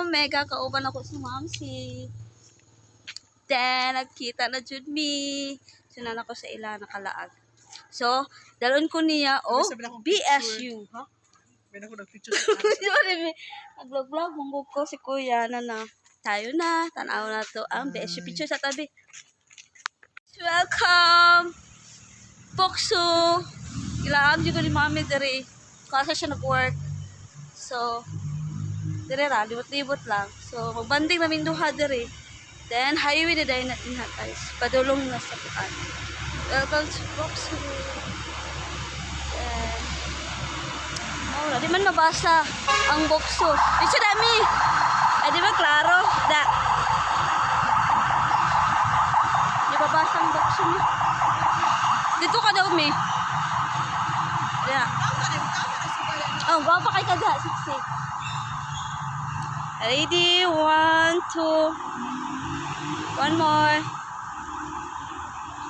Omega, kauban ako si Mamsi. Then, nagkita na jud mi. Sunan ako sa ila nakalaag. So, dalon ko niya o Sabi na akong picture. BSU. Ha? May ako nag-picture sa Nag-vlog-vlog, munggo ko si kuya na na. Tayo na, tanaw na to ang BSU picture sa tabi. Welcome! Pokso! Ilaag jud ko ni mami diri. Kasi siya nag-work. So, dire ra, libot-libot lang. So, magbanding namin duha diri. Then, highway na dahil natin ha, guys. Padulong na sa kuan. Welcome to Pokso. Then, oh, di man mabasa ang bokso. Dito dami. Ay, di ba klaro? Da. Di mabasa ang bokso niya. Dito ka daw, mi. Yeah. Oh, gwapa kay kada, sexy. Ready? One, two. One more.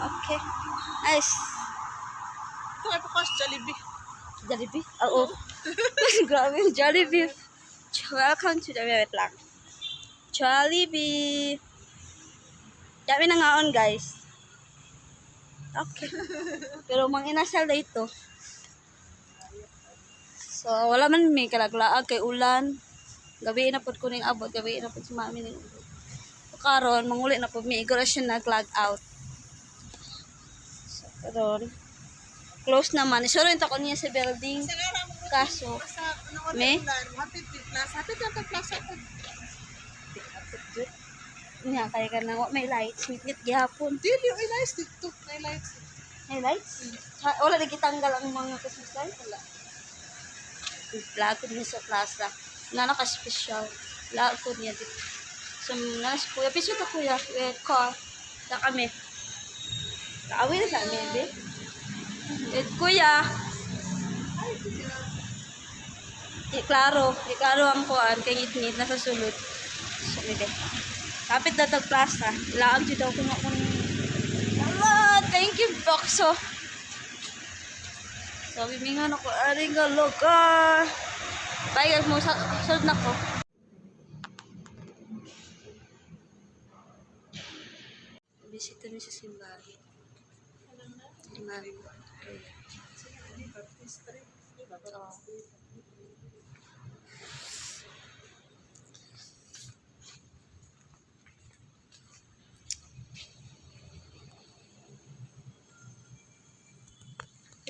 Okay. Nice. Ito ay pakas Jollibee. Jollibee? Oo. Grabe, Jollibee. Welcome to the, wait lang. Jollibee. Dami na ngaon, guys. Okay. Pero mang inasal na ito. So, wala man may kalaglaag kay ulan. Gabi na pod ko ning abot, gabi na pod si mami ning abot. So, karon manguli na pod mi igor siya nag-lag out. So, karon close naman. Isuro ko niya sa building. Kaso, Basta ano Me? Happy Plaza. Happy ka Plaza. Niya kay ka na may lights, ngit gihapon. Dili ay lights dito. May lights. May lights? Ha, wala na gitanggal ang mga Christmas lights? Wala. Vlog ko niya sa plaza. Na naka-special. Vlog ko niya dito. So, na si kuya. Piso to kuya. Wait, car. Na kami. Kaawi na sa amin, be. Wait, kuya. Di klaro. Di klaro ang kuan. Kay ngit-ngit. Nasa sulod. So, be. Kapit na tag plaza. Laag dito ako kung Ala, thank you, Boxo. So, bimingan ako, aring nga lugar. Bye, guys. Mo, sulod na ko. Bisita mi sa simbahan. Mami. Oo.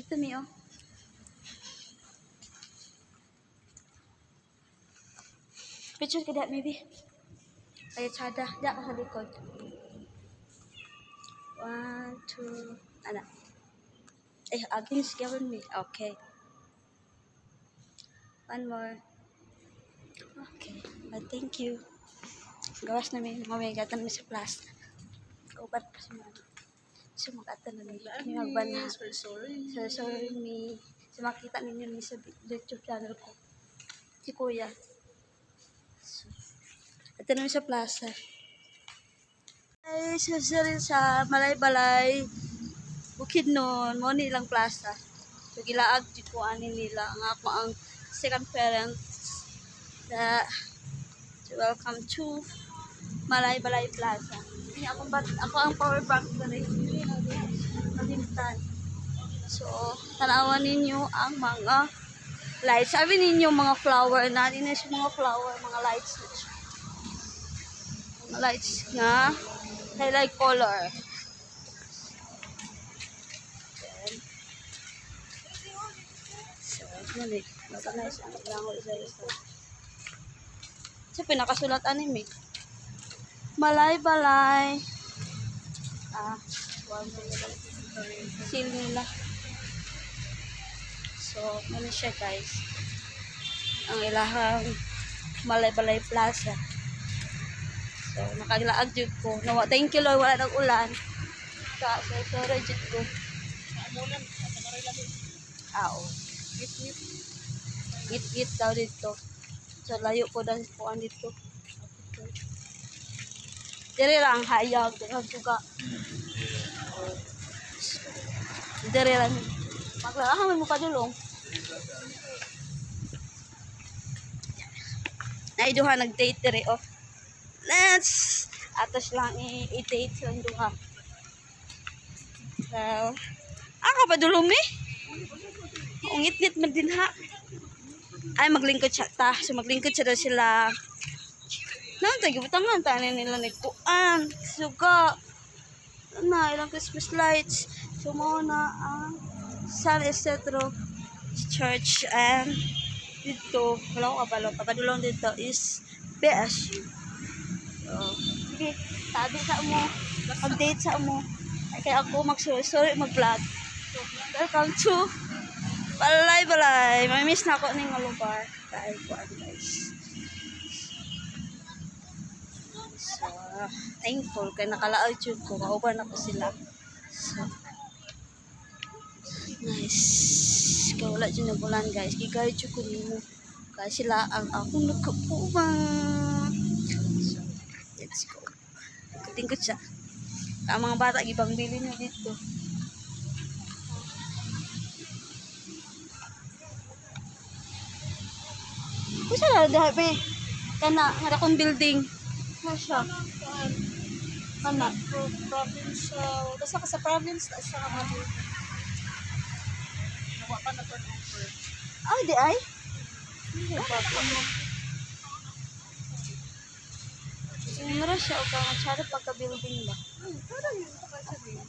Ito mi, oh. Picture ka da, maybe. Ay, tsada. Da ka sa likod. One, two, ana. Eh, against gavin me. Okay. One more. Okay. Well, thank you. Gawas na may mga gatan mi sa plaza. Kaupat pa si mama. So, magatan na mi. May magbanha. Sorry, sorry. So, sorry mi. So, makita ninyo mi sa YouTube channel ko. Si Kuya. So, ito naman sa plaza. Ay, sa rin sa Malaybalay, Bukidnon, mo nilang plaza. So, gilaag jud ko ani nila ang ako ang second parents sa, so, welcome to Malaybalay Plaza. Hindi ako bat ako ang power bank diri. Kalimtan. So, tanawan ninyo ang mga lights. Sabi ninyo mga flower na, hindi na siya mga flower, mga lights na siya. Mga lights nga highlight color. Then, so, ano eh. Baka na siya. Ang isa-isa. Sa pinakasulat anime. Malay-balay. Ah, seal nila. So, ano siya, guys. Ang ilahang Malay-Balay Plaza. So, nakaglaag jud ko. Nawa, thank you Lord, wala nang ulan. Ka, so, sorry jud ko. Amunan, at lagi. Ah, oo. Ngit-ngit. Git-git daw dito. So, layo po dahil po ang dito. Dire lang, hayag. Dire lang suga. Dire lang. Maglalahan mo pa dulong. Naay duha nag-date dire oh. Let's atos lang i-date silang duha. So, ah, ka pa dulumi? Ungit-ngit man din ha. Ay, maglingkod siya ta. So, maglingkod siya daw sila. Nang gibutangan tanin nila nagkuan. Suga. Na, ilang Christmas lights. So, mao na ang San Isidro Church and dito, wala ko kabalo. Kapadulong dito is BSU. So, sige, tabi sa mo. Update sa mo. Ay, kaya ako magsorry mag-vlog. Welcome to Balay Balay. May miss na ako ning nga lugar. Kaya ko guys. So, thankful kay nakalaod jud ko. Kauban ako sila. So, nice. Kaya wala jud nag-ulan, guys. Gigay jud ko nimo. Kaya sila ang akong nagkapuban. So, let's go. Tingkot siya. Ang mga bata, ibang bili na dito. Kusa na dahil be. Kana, nga akong building. Na siya. Kana. Provincial. Basta ka sa province na siya ka mga. Nawa pa na turn over. Ah, di ay. Sumura siya o kang atsara pagka-building ba? Parang yun pa siya din.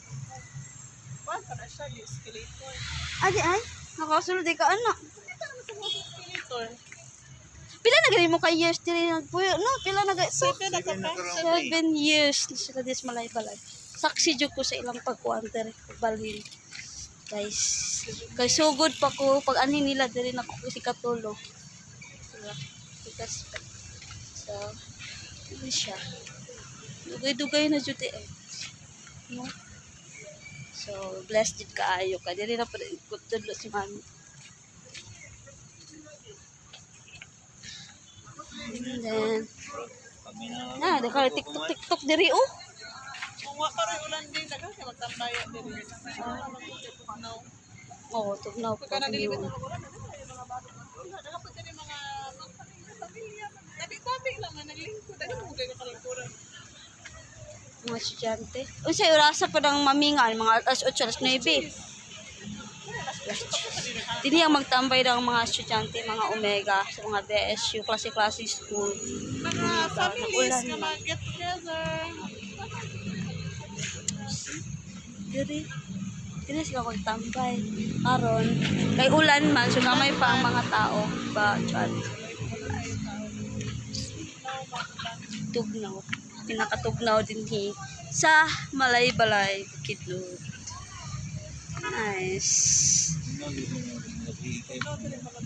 Kuan pa na siya, yung escalator. Ah, di ay. Nakasulod di ka anak. Kita naman sa mga escalator. Pila na gani mo ka years diri nagpuyo? No, pila na gani. 7 na ka pa. 7 years na sila dis Malaybalay. Saksi jud ko sa ilang pagkuan diri pagbalhin. Guys, kay sugod pa ko pag anhin nila diri na ko si katulo. Diba? Because so ano siya. Dugay-dugay na jud eh. No? So, blessed jud kaayo ka. Diri na pa tudlo si mami. And then, na, di ka TikTok TikTok diri oh. Kung wa pa rin ulan din, daghan kay magtambayan din. No. Oo, tugnaw po. Pagka Hindi nalilibit mo. ng ulan, ano yung mga bago ulan, nakapag ka mga mga pamilya, pamilya, tabi-tabi lang nga naglingkod. Daghan mo kayo kalingkuran. Mga estudyante. Unsay orasa pa ng mamingan, mga alas 8, alas 9. Dini ang magtambay ng mga estudyante, mga Omega, sa mga BSU, klase-klase school. Mga families Ulan nga na. mag get together. Diri. Diri sila magtambay. Karon, kay ulan man, so gamay pa ang mga tao ba chat. Tugnaw. Pinakatugnaw din hi sa Malaybalay, Bukidnon. Nice. No, dili mga